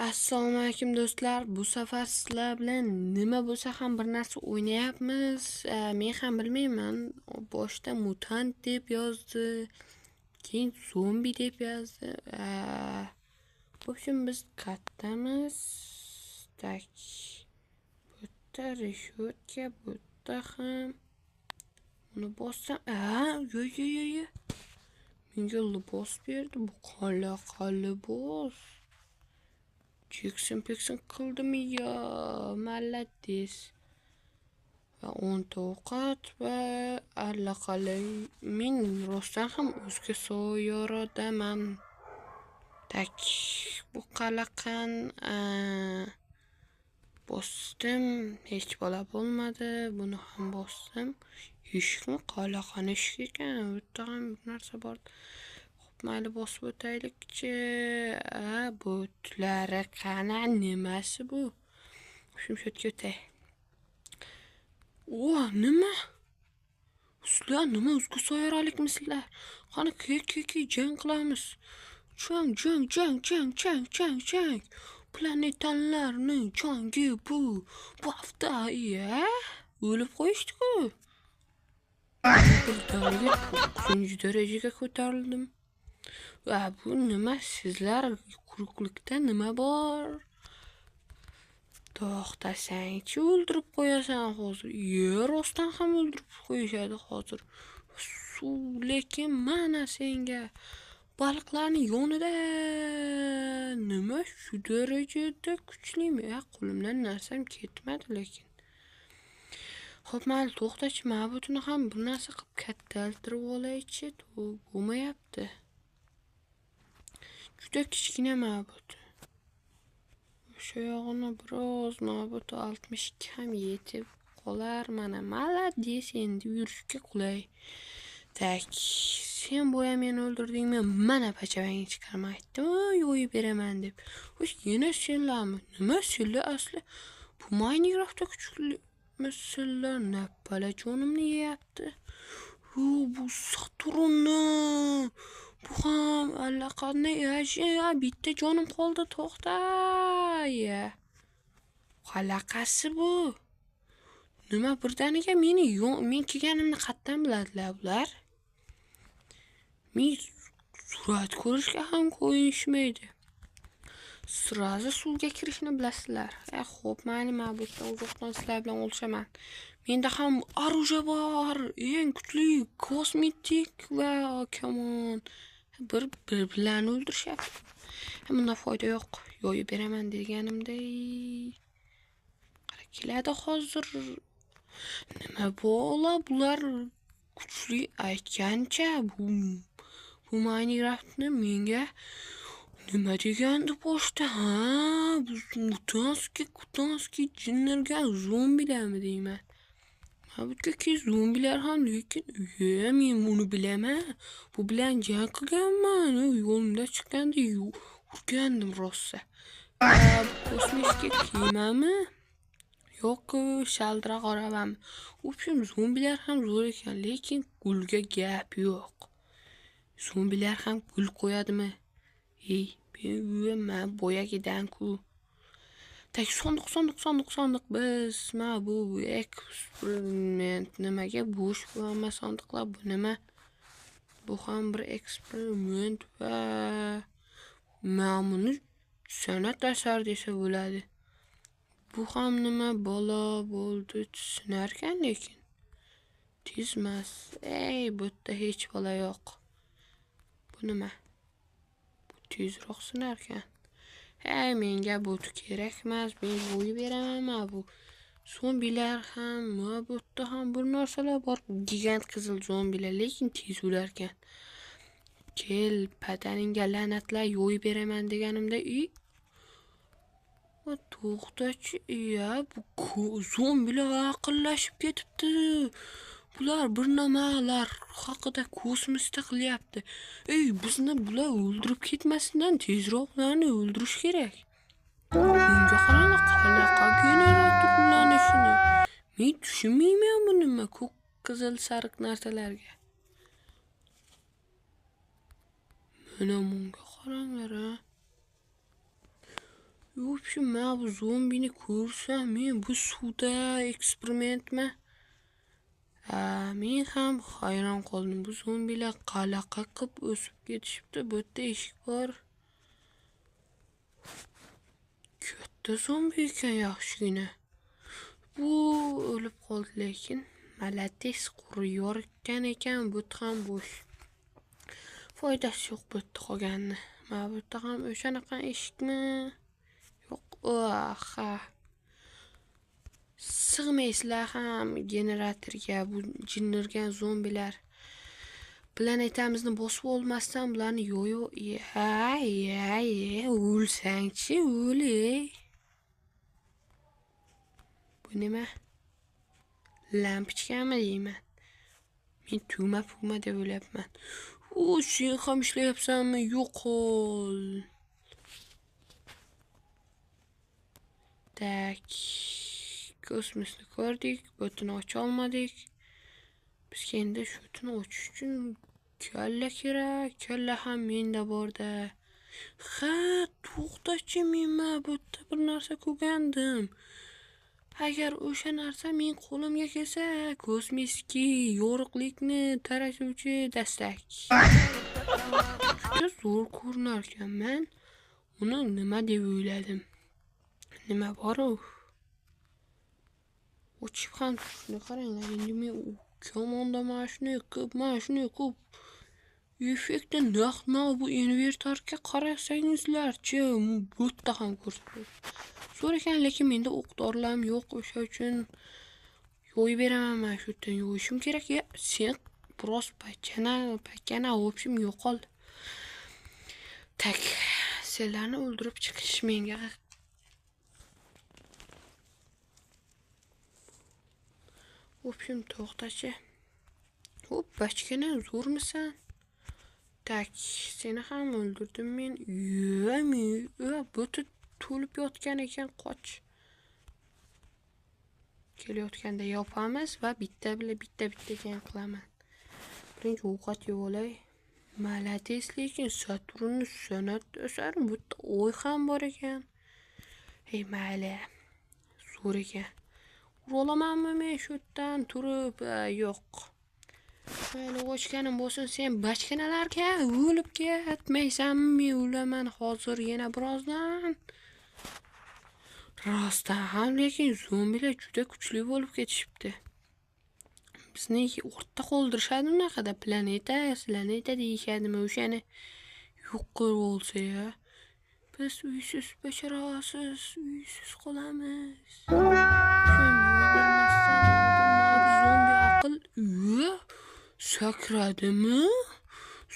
Assalomu alaykum do'stlar. Bu safar sizlar bilan nima bo'lsa ham bir narsa o'ynayapmiz. Men ham bilmayman. Boshda mutant deb yozdi, keyin zombi deb yozdi. В общем, biz kattamiz. Tak. Bu yerda reshotka, bu yerda ham. Uni bossam, yo yo yo yo. Menga libos berdi. Bu qanaqa libos? Jackson Pekson qildimi yo? Malades. Va 10 ta ovqat va allaqalay. Men rostdan ham o'zga sayyoradaman. Tak, bu qalaqan bosdim, hech bola bo'lmadi. Buni ham bosdim. Eshikmi? Qalaqan eshik ekan. Bu yerda ham bir narsa bor. Xo'p, mayli bosib o'taylikchi. Butlari qana, nimasi bu? Shimshatga o'tay. O, nima? Sizlar nima o'zga sayyoralikmisizlar? Qani, ke jang qilamiz. Jang jang jang jang jang jang jang. Planetalarning jangi bu. Bu hafta iya, o'lib qo'yishdi-ku. Birdaniga 9-darajaga ko'tarildim. Va bu nima? Sizlar quruqlikda nima bor? To'xtasangchi, o'ldirib qo'yasan hozir. Ye, rostdan ham o'ldirib qo'yishadi hozir. Suv, lekin mana senga baliqlarning yonida nima shu darajada kuchlimi? Qo'limdan narsam ketmadi lekin. Xo'p, mayli, to'xtachi, mana buni ham bir narsa qilib kattaltirib olaychi. Bo'lmayapti. Juda kichkina mana bu. O'sha yog'ini biroz mana bu 62 ham yetib qolar mana. Malades, endi yurishga qulay. Tak, sen boya meni o'ldirdingmi? Mana pachavangni chiqarma aytdim, yo'yib beraman deb. Xo'sh, yana senlarmi? Nima senlar asli? Bu Minecraftda kuchlimisizlar? Napala jonimni yeyapti. Bu Saturnni. Bu ham allaqanday bitta jonim qoldi, to'xta. Qalaqasi bu? Nima birdaniga meni men kelganimni qayerdan biladilar bular? Men surat ko'rishga ham qo'yishmaydi. Sirazi suvga kirishni bilasizlar. Xo'p, mayli, men bu yerdan uzoqdan sizlar bilan olishaman. Menda ham orужие bor, eng kuchli kosmetik va kamon. Bir-birlarini o'ldirishyapti. Bundan foyda yo'q. Yo'yib beraman deganimda qara keladi hozir. Nima bo'la bular kuchli aytgancha bu Minecraftni menga nima degandi boshda? Ha, bu mutantskiy, kutanskiy jinlarga zombilarmi deyman. Ha, bu yerga zombilar ham, lekin men buni bilaman. Bu bilan jang qilganman. Yo'limda chiqqanda urgandim rosa. Kosmik kemami? Yo'q, shaldiroq oravami? В общем, zombilar ham zo'r ekan, lekin gulga gap yo'q. Zombilar ham gul qo'yadimi? Ey, men boyagidan-ku. Tak, sondiq, sondiq, sondiq, sondiq. Biz mana bu eksperiment nimaga bo'sh bu hamma sondiqlar, bu nima? Bu ham bir eksperiment va mana buni san'at asari desa bo'ladi. Bu ham nima balo bo'ldi, sinarkan lekin tezmas. Ey, bu yerda hech balo yo'q. Bu nima? Bu tezroq sinarkan. Hey, menga bu kerak emas, men bo'yib beraman mana bu. Zombilar ham, mana bu yerda ham bir narsalar bor. Gigant qizil zombilar, lekin tez o'larkan. Kel, padaningga la'natlar, yo'yib beraman deganimda, to'xtachi, iya, bu zombilar aqllashib ketibdi. Bular bir nimalar haqida kosmosda qilyapti. Ey, bizni bular o'ldirib ketmasindan tezroq ularni o'ldirish kerak. Bunga qaranglar, qanaqa generatorlanishini. Men tushunmayman bu nima ko'k, qizil, sariq narsalarga. Mana bunga qaranglar, ha. В общем, men bu zombini ko'rsam, men bu suvda eksperimentmi? Men ham hayron qoldim. Bu zombilar qanaqa qilib o'sib ketishibdi. Bu yerda eshik bor. Katta zombi ekan yaxshigina. Bu o'lib qoldi lekin. Malades, quri yoritgan ekan, bu ham bo'sh. Foydasi yo'q bu yerda qolganini. Mana bu yerda ham o'shanaqa eshikmi? Yo'q, ha. Sig'maysizlar ham generatorga, bu jinnirgan zombilar. Planetamizni bosib olmasdan bularni yo'q, ya, ya, ya, o'lsangchi, o'l, ey. Bu nima? Lampochkami deyman. Men tugma pugma deb o'ylayapman. U sen ham ishlayapsanmi? Yo'qol. Tak. Kosmosni ko'rdik, butuni ocha olmadik. Bizga endi shu butuni ochish uchun kalla kerak. Kalla ham menda borda. Ha, to'xtachi, men mana bu yerda bir narsa ko'rgandim. Agar o'sha narsa men qo'limga kelsa, kosmik yorug'likni taratuvchi dastak. Juda zo'r ko'rinar ekan. Men uni nima deb o'yladim? Nima bor u? O'chib ham shuni qaranglar. Endi men kamonda mana shuni qilib, mana shuni qilib effektni naq mana bu invertorga qarasangizlarchi, bu yerda ham ko'rsatadi. Zo'r ekan, lekin menda o'q-dorilarim yo'q, o'sha uchun yo'yib beraman mana shu yerdan yo'yishim kerak. Ya, sen biroz pakana, в общем, yo'qol. Tak, senlarni o'ldirib chiqish menga в общем, to'xtachi. Hop, bachkana, zo'rmisan? Tak, seni ham o'ldirdim men. Yo, bu to'lib yotgan ekan, qoch. Kelayotganda yopamiz va bitta bilan bitta bittadan qilaman. Birinchi ovqat yeb olay. Malades, lekin Saturnni san'at asari, bu yerda oy ham bor ekan. Ey, mayli. Zo'r ekan. Ura olamanmi men shu yerdan turib? Yo'q. Mayli, ochganim bo'lsin, sen bachkanalarga o'lib ketmaysanmi? Men o'laman hozir yana birozdan. Rostdan ham lekin zombilar juda kuchli bo'lib ketishibdi. Bizni o'rta qoldirishadi unaqada planeta, planeta deyishadimi o'shani yo'q qilib olsa-ya. Biz uysiz, basharasiz, uysiz qolamiz. Zombi aql sakradimi?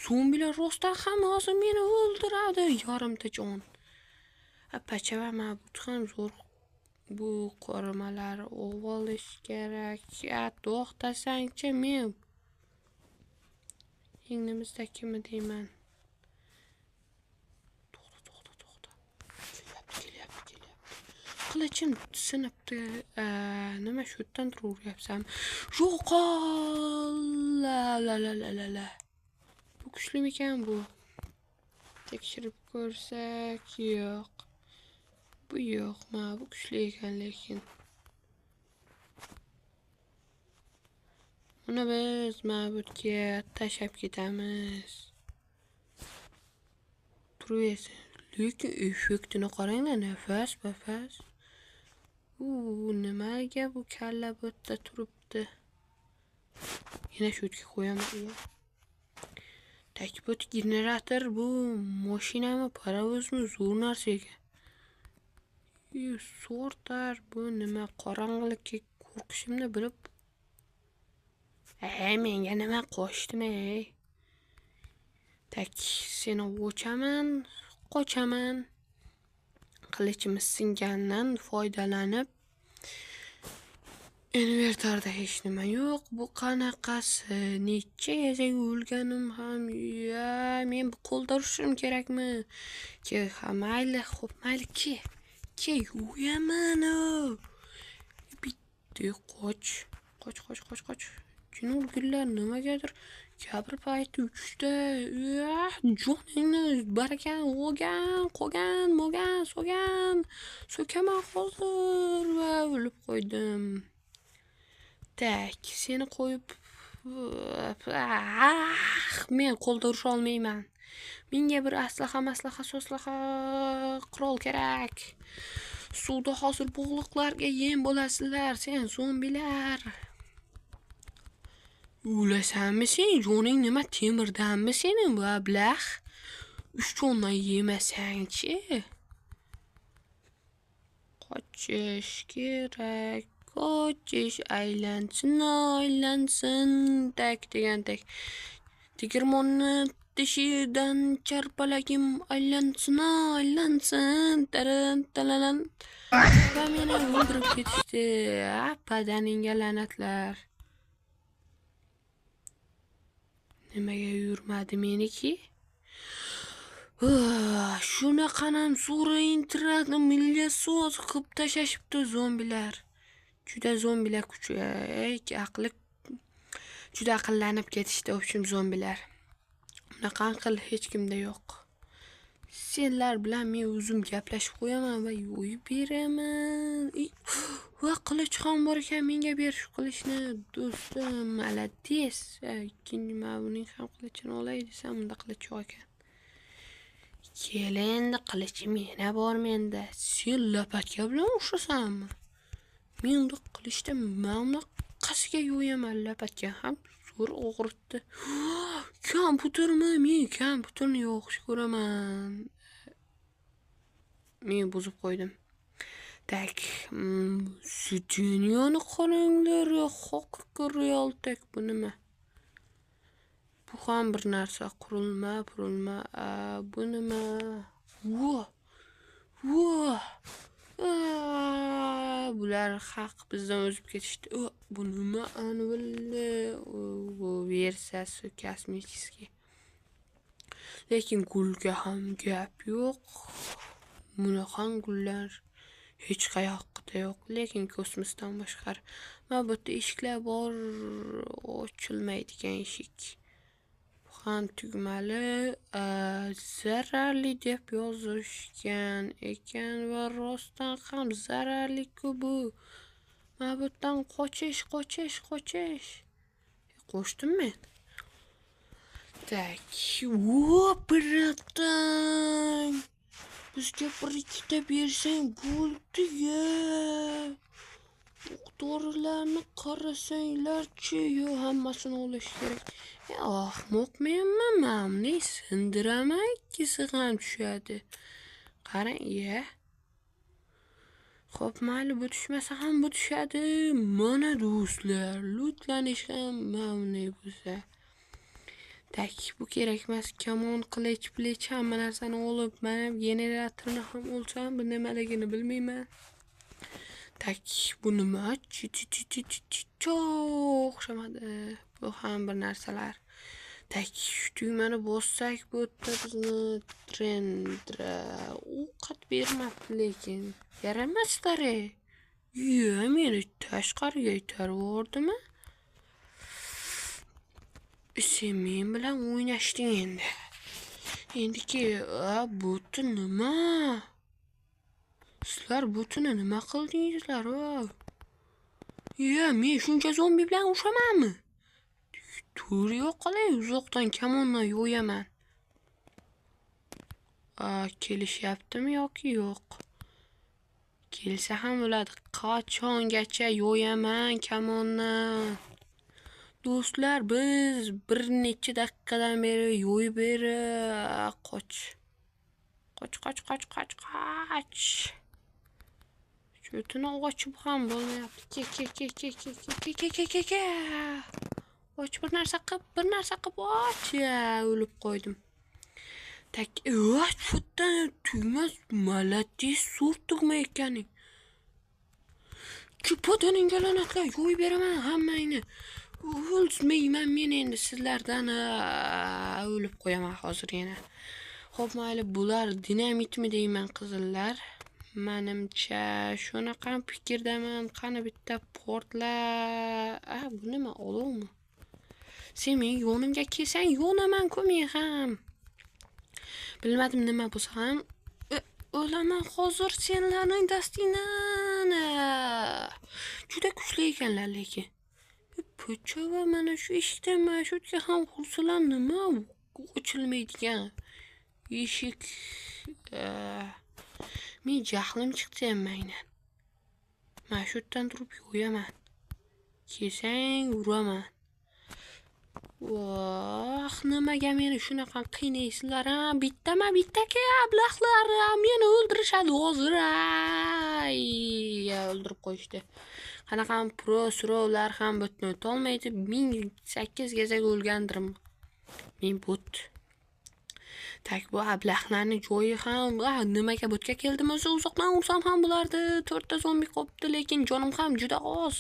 Zombilar rostdan ham hozir meni o'ldiradi, yarimta jon. Pachava, mana bu ham zo'r. Bu qo'rimalar o'g'ilish kerak. To'xtasangchi, men yengnimizdakimi deyman. To'xta, to'xta, to'xta. Kelyapti, kelyapti, kelyapti. Qilichim sinibdi. Nima shu yerdan turaveryapsan? Yo'qol! La la la la la la. Bu kuchlimikan bu? Tekshirib ko'rsak, yo'q. Bu yo'q, mana bu kuchli ekan lekin. Buni biz mana bu yerga tashlab ketamiz. Turaversin. Lekin effektini qaranglar, nafas, nafas. U nimaga bu kalla bu yerda turibdi? Yana shu yerga qo'yaman. Tak, bu generator, bu mashinami, parovozmi, zo'r narsa ekan. So'rtar, bu nima qorong'ilikka qo'rqishimni bilib. Menga nima qo'shdimi? Tak, seni o'chaman, qochaman. Qilichimiz singandan foydalanib invertorda hech nima yo'q. Bu qanaqasi? Necha gazak o'lganim ham, ya, men bu qo'lda urishim kerakmi? Ke, ha, mayli, xo'p, mayli, ke. Ke, yo'yaman. Bitta qoch. Qoch, qoch, qoch, qoch. Jinurgillar nimagadir Kabir payti 3ta joningni barakani olgan, qolgan, mo'gan, so'gan. So'kaman hozir va o'lib qo'ydim. Tak, seni qo'yib men qo'lda urisha olmayman. Menga bir aslaha, maslaha, soslaha qurol kerak. Suvda hozir bo'g'liqlarga yem bo'lasizlar, sen zombilar. O'lasanmi sen? Joning nima temirdanmi sening bu ablah? 3 jondan yemasang-chi. Qochish kerak. Qochish aylansin, aylansin. Tak degan tak. Tegirmonni teshidan charpalagim aylansin, aylansin. Taran talalan. Va meni o'ldirib ketishdi. Padaningga la'natlar. Nimaga yurmadi meniki? Shunaqanam zo'ra internetni milliy so'z qilib tashashibdi zombilar. Juda zombilar kuchi, aqli juda aqllanib ketishdi, общем zombilar. Bunaqa aql hech kimda yo'q. Senlar bilan men o'zim gaplashib qo'yaman va yo'yib beraman. Va qilich ham bor ekan, menga ber shu qilichni, do'stim, malades. Ikkinchi men buning ham qilichini olay desam, unda qilich yo'q ekan. Kel endi, qilichim yana bor menda. Sen lapatka bilan urushasanmi? Men unda qilichda mana bunaqasiga yo'yaman, lapatka ham zo'r og'ritdi. Kompyutermi? Men kompyuterni yaxshi ko'raman. Men buzib qo'ydim. Tak, dunyoni qaranglar, haqiqiy real tak bu nima? Bu ham bir narsa, qurilma, purilma, bu nima? Vo! Vo! Bular haq bizdan o'zib ketishdi. Bu nima? Anvilli bu versiyasi kosmический. Lekin gulga ham gap yo'q. Bunaqa gullar hech qayoqda yo'q, lekin kosmosdan boshqari. Mana bu yerda eshiklar bor, ochilmaydigan eshik. Bu ham tugmali, zararli deb yozishgan ekan va rostdan ham zararli-ku bu. Mana bu yerdan qochish, qochish, qochish. Qo'shdim men. Tak, bratang. Bizga bir ikkita bersang bo'ldi-ya. O'q-dorilarni qarasanglar-chi, yo hammasini olish kerak. Ahmoq menman, mana sindiraman, ikkisi ham tushadi. Qarang, ya. Xo'p, mayli, bu tushmasa ham bu tushadi. Mana do'stlar, lootlanish ham mana bo'lsa. Tak, bu kerak emas. Kamon, qilich, plich hamma narsani olib, mana generatorni ham olsam, bu nimaligini bilmayman. Tak, bu nima? O'xshamadi. Bu ham bir narsalar. Tak, shu tugmani bossak, bu yerda bizni trendra ovqat bermabdi lekin. Yaramaslar. Iya, meni tashqariga itarib yubordimi? Sen men bilan o'ynashding endi. Endiki, bu nima? Sizlar butuni nima qildingizlar? Iya, men shuncha zombi bilan urushamanmi? Tur yo'q qilay, uzoqdan kamondan yo'yaman. Kelishyaptimi yoki yo'q? Kelsa ham o'ladi. Qachongacha yo'yaman kamonni? Do'stlar, biz bir necha daqiqadan beri yo'yib beri qoch. Qoch, qoch, qoch, qoch, qoch. Cho'tini ochib ham bo'lmayapti. Ke, ke, ke, ke, ke, ke, ke, ke, ke, ke. Och, bir narsa qilib, bir narsa qilib och. O'lib qo'ydim. Tak, cho'tdan tugma, malades, zo'r tugma ekaning. Chupodaningga la'natlar, yo'yib beraman hammangni. O'lmayman men endi sizlardan, o'lib qo'yaman hozir yana. Xo'p, mayli, bular dinamitmi deyman qizillar. Menimcha shunaqa fikrdaman. Qani bitta portla. Bu nima, olovmi? Sen meni yonimga kelsang, yonaman-ku men ham. Bilmadim nima bo'lsa ham o'laman hozir senlarning dastingdan. Juda kuchli ekanlar lekin. Po'chava mana shu eshikdan mana shu yerga ham ursalar nima ochilmaydigan eshik. Men jahlim chiqdi hammangdan. Mana shu yerdan turib yo'yaman. Kelsang uraman. Voh, nimaga meni shunaqa qiynaysizlar a? Bittama bittaki ablahlar meni o'ldirishadi hozir. Ay, o'ldirib qo'yishdi. Qanaqa pro surovlar ham butni o'tolmaydi. 1008 gazak o'lgandirim. Men but. Tak bu ablahlarning joyi ham, nimaga butga keldim o'zi, uzoqdan ursam ham bo'lardi. 4 ta zombi qopti, lekin jonim ham juda oz.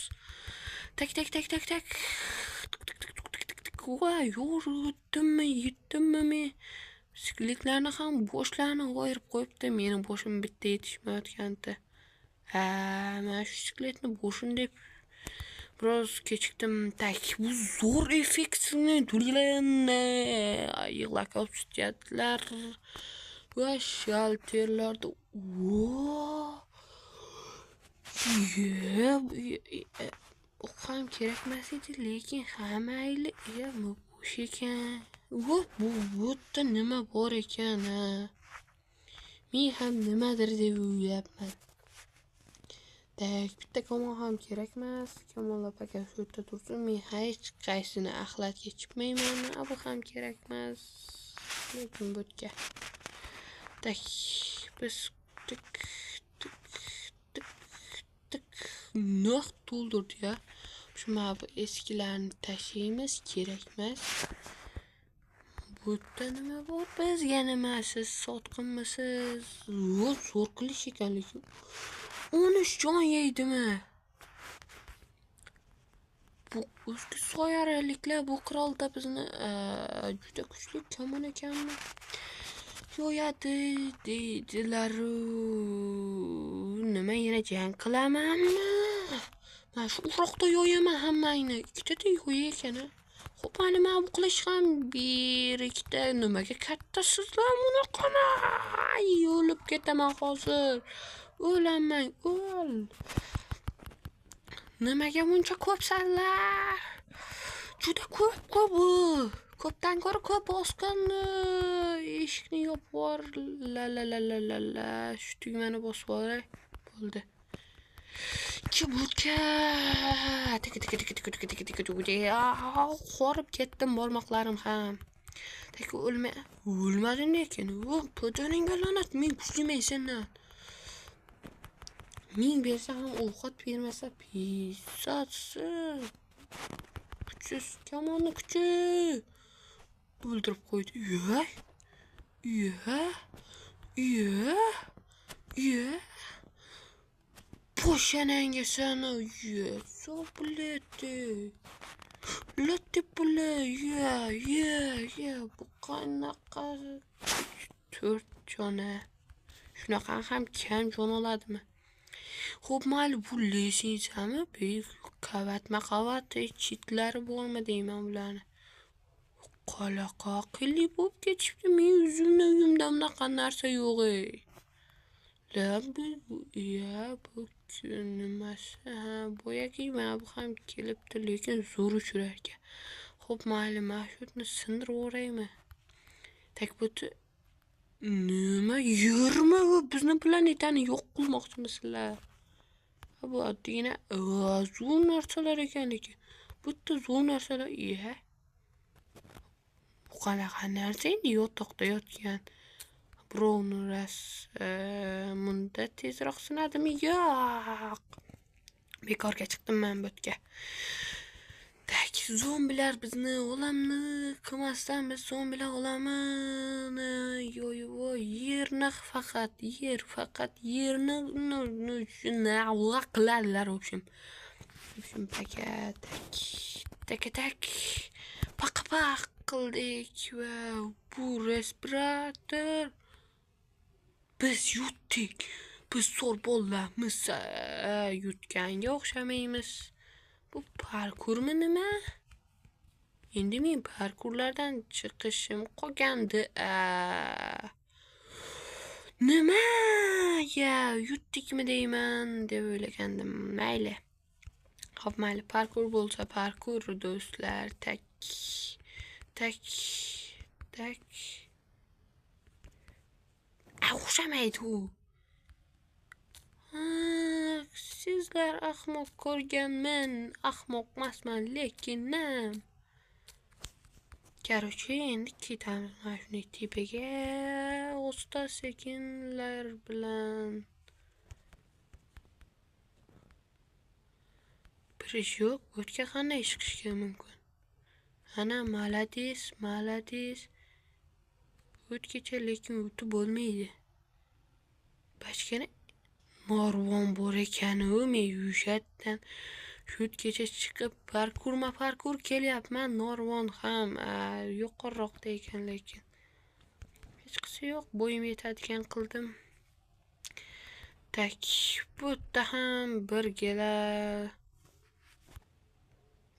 Tak tak tak tak tak. Voy, yo'rtdimmi, yetdimmi men? Skeletlarni ham boshlarini ayirib qo'yibdi. Mening boshim bitta yetishmayotgandi. Ha, mana shu skeletni boshini deb biroz kechikdim. Tak, bu zo'r effektni turganni yig'laklar va shalterlarda. U ham kerak emas edi, lekin ha mayli, bu bo'sh ekan. Bu yerda nima bor ekan? Men ham nimadir deb o'ylayapman. Tak, bitta kamon ham kerak emas. Kamonlar пока shu yerda tursin. Men hech qaysini axlatga chiqmayman. Bu ham kerak emas. Lekin bu yerga. Tak, biz tik tik tik tik naq to'ldirdi ya. Shu mana bu eskilarni tashlaymiz, kerak emas. Bu yerda nima bor? Bizga nima, siz sotqinmisiz? Zo'r qilish ekan lekin. 13 jon yeydimi? Bu o'zga soyaraliklar bu qirolda bizni juda kuchli kamon ekanmi? Yo'yadi deydilar. Nima yana jang qilamanmi? Mana shu uroqda yo'yaman hammangni. Ikkitada yo'ya ekan. Xo'p, mana nima bu qilish ham bir ikkita nimaga kattasizlar bunaqani? O'lib ketaman hozir. O'laman, o'l. Nimaga buncha ko'psanlar? Juda ko'p-ku bu. Ko'pdan ko'ra ko'p bosqinni. Eshikni yopib yubor. La la la la la la. Shu tugmani bosib olay. Bo'ldi. Ikki butka. Tik tik tik tik tik tik tik tik. Horib ketdim barmoqlarim ham. Tak o'lma. O'lmadim lekin. Po'joningga la'nat, men kuchliman sendan. Ming bersa ham ovqat bermasa pisatsi. Kuchsiz kamonni kuchi. O'ldirib qo'ydi. Iya. Iya. Iya. Iya. Poshanangga seni. Iya, sopleti. Lati puli. Iya, iya, iya. Bu qanaqa 4 jona. Shunaqa ham kam jon oladimi? Xo'p, mayli, bu lesensami? Qavatma-qavat chitlari bormi deyman bularni. Qanaqa aqlli bo'lib ketishibdi. Men o'zimni uyimda bunaqa narsa yo'q ey. La bu ya bu nimasi? Ha, boyagi mana bu ham kelibdi, lekin zo'r uchirar ekan. Xo'p, mayli, mana shuni sindirib yuboraymi? Tak bu nima yermi bu? Bizni planetani yo'q qilmoqchimisizlar? Bu oddiygina zo'r narsalar ekan lekin. Bu yerda zo'r narsalar, iya. Bu qanaqa narsa endi yotoqda yotgan? Birovni ras bunda tezroq sinadimi? Yo'q. Bekorga chiqdim men bu yerga. Tak, zombilar bizni olamni qilmasdan biz zombilar olamini yo'y yerni faqat yer faqat yerni qiladilar в общем. В общем, paka tak tak tak paq paq qildik va bu respirator biz yutdik. Biz zo'r bolalarmiz, yutganga o'xshamaymiz. Bu parkurmi nima? Endi men parkurlardan chiqishim qolgandi. Nima? Ya, yutdikmi deyman deb o'ylagandim. Mayli. Xo'p, mayli, parkur bo'lsa parkur do'stlar. Tak tak tak. O'xshamaydi u. Sizlar ahmoq ko'rganman, ahmoq emasman, lekin. Короче, endi ketamiz mana shunday tepaga, osta sekinlar bilan. Bir ish yo'q, bu yerga qanday chiqishga mumkin? Ana, malades, malades. O'tgacha lekin o'tib bo'lmaydi. Bachkana narvon bor ekan-u, men yushatdan shu yergacha chiqib parkurma parkur kelyapman. Narvon ham yuqoriroqda ekan, lekin hechqisi yo'q, bo'yim yetadigan qildim. Tak, bu yerda ham birgala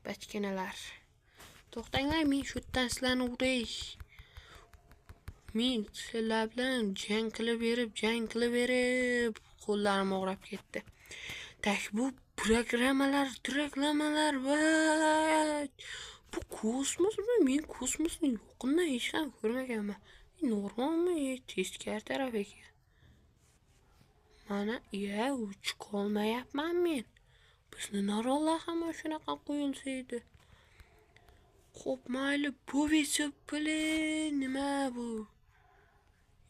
bachkanalar. To'xtanglar, men shu yerdan sizlarni uray. Men sizlar bilan jang qilib berib, qo'llarim og'rib ketdi. Tak, bu programmalar, reklamalar va bu kosmosmi? Men kosmosni yo'qindan hech ham ko'rmaganman. Normalmi? Teskari taraf ekan. Mana, ya, chiqolmayapman men. Bizni narvonlar ham shunaqa qo'yilsa edi. Xo'p, mayli, bu nima bu?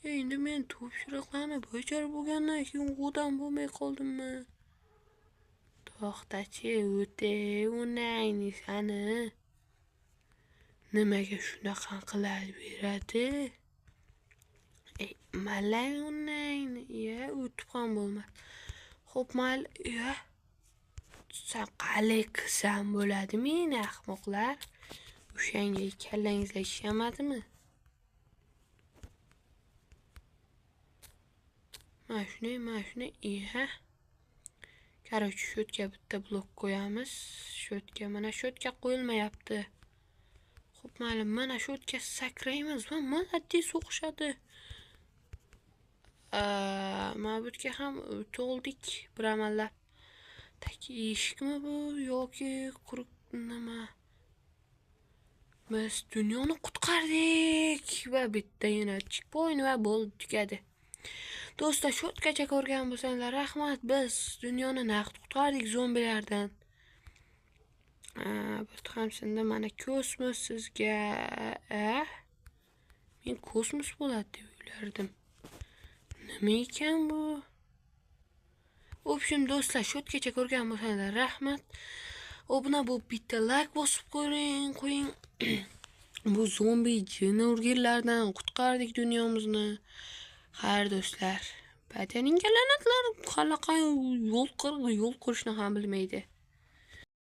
Endi men topshiriqlarni bajarib bo'lgandan keyin odam bo'lmay qoldimmi? To'xtachi, o'tay onangni sani. Nimaga shunaqa qilaveradi? Malay onangni, ya, o'tib ham bo'lmas. Xo'p, mayli, ya. Sen qalay qilsam bo'ladi meni ahmoqlar? O'shanga kallangizlar ishlamadimi? Mana shuni, iya. Короче, shu yerga bitta blok qo'yamiz. Shu yerga, mana shu yerga qo'yilmayapti. Xo'p, mayli, mana shu yerga sakraymiz va молодец o'xshadi. Mana bu yerga ham to'ldik bir amallab. Tak, eshikmi bu yoki quruq nima? Biz dunyoni qutqardik va bitta yana checkpoint va bo'ldi, tugadi. Do'stlar, shu yergacha ko'rgan bo'lsanglar, rahmat. Biz dunyoni naqd qutqardik zombilardan. Bu ham senda mana kosmos sizga. Men kosmos bo'ladi deb o'ylardim. Nima ekan bu? В общем, do'stlar, shu yergacha ko'rgan bo'lsanglar, rahmat. Obuna bo'lib bitta like bosib qo'ying. Bu zombi jinurgirlardan qutqardik dunyomizni. Xayr do'stlar. Badaningga la'natlar, qanaqa yo'l qurishni ham bilmaydi.